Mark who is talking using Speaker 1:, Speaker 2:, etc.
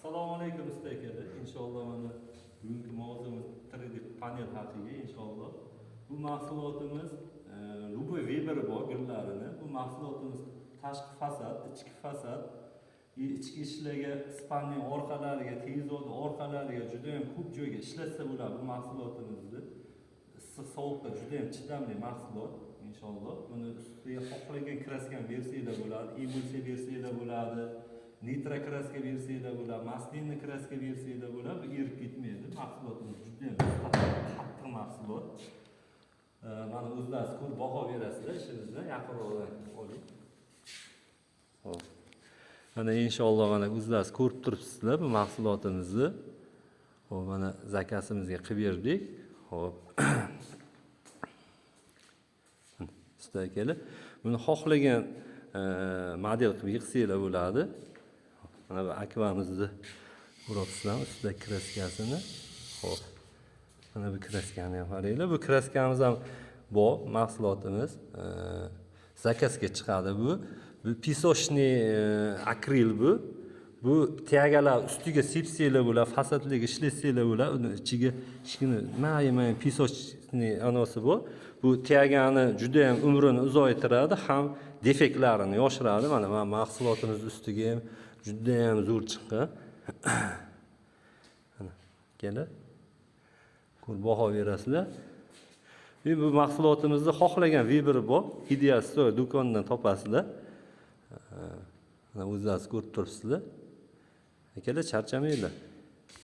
Speaker 1: Assalomu alaykum, usta akalar. Inshaalloh, mana bugungi mavzumiz 3D panel haqiga inshaalloh. Bu mahsulotimiz любой выбор i bor gullarini. Bu mahsulotimiz tashqi fasad, ichki fasad, ichki ishlarga, spanning orqalariga, televizorni orqalariga juda ham ko'p joyga ishlatsa bo'ladi bu mahsulotimizni. Issiq sovuqqa juda ham chidamli mahsulot inshaalloh. Buni ustiga xohlagan краска ni bersanglar bo'ladi, emulsiya bersanglar bo'ladi, nitro краска bersanglar bo'ladi, масляный краска bersanglar bo'ladi, bu erib ketmaydi. Mahsulotimiz juda ham qattiq mahsulot. Mana o'zlaringiz ko'rib baho berasizlar ishimizdan, yaqinroqdan oling. Hop. Mana inshaalloh, mana o'zlaringiz ko'rib turibsizlar bu mahsulotimizni. Hop, mana заказ imizga qilib berdik. Hop. Usta akalar, buni xohlagan model qilib yig'sanglar bo'ladi. Mana bu akvamizni ko'ryapsizlarmi, ustida краска sini. Hop. Mana bu краска ni ham qaranglar. Bu краска miz ham bor, mahsulotimiz. Заказ ga chiqadi bu. Bu песочный akril bu. Bu тяга lar ustiga sepsanglar bo'ladi, fasadlarga ishlatsanglar bo'ladi. Uni ichiga kichkina mayin mayin песочный anosi bor. Bu тяга ni juda ham umrini uzaytiradi, ham defektlarini yoshiradi. Mana mahsulotimiz ustiga ham juda ham zo'r chiqqan. Mana akalar, ko'rib baho berasizlar. Ve bu mahsulotimizni xohlagan выбор i bor. Ideal Store do'konidan topasizlar. Mana o'zlaringiz ko'rib turibsizlar. Akalar, charchamanglar.